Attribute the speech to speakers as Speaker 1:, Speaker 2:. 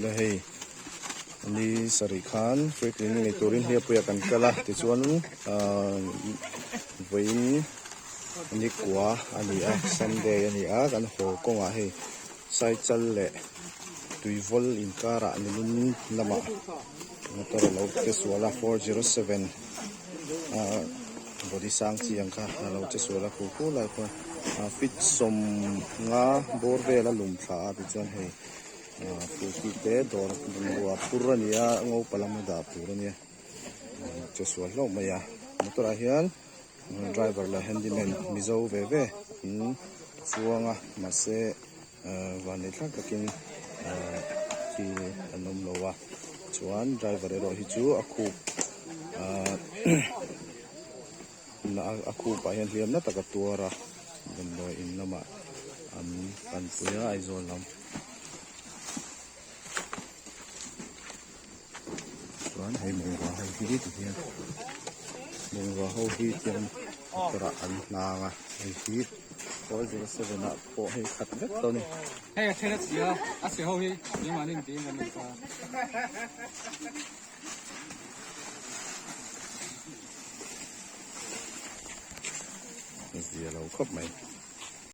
Speaker 1: Le hei ni sarih khan free clinic nei turin hliapuiah kan kal a tichuan ahh vawiin nikua a ni a sunday a ni a kan haw kawngah hei saichal leh tuivawl inkarah nimin lamah motor a lo che sual a 407 ahh body sang chi ang kha a lo che sual a khu khu lai khuan ah feet sawmnga bawr vel a lum thla a tichuan hei ah scooty te dawr bungrua phur a ni a ngopa lama dah tur a nia che sual hlauh mai a motor ah hian driver leh handyman mizo ve ve an chuang a mahse Ahh vanneih thlak takin ahh thil an awm lo a chuan driver erawh hi chu a khup ahh a khupah hian hliam na tak a tuar a damdawi in lamah an panpui a Aizawl lam. Chuan hei bungrua ho hi ti hian bungrua ho hi tiang motor ah an hlang a hei hi 407 ah pawh hei khat vek tawh a ni.
Speaker 2: Hei a then a chhia a chhe ho hi keimahni in tiin kan inta.
Speaker 1: Zia lo khawp mai.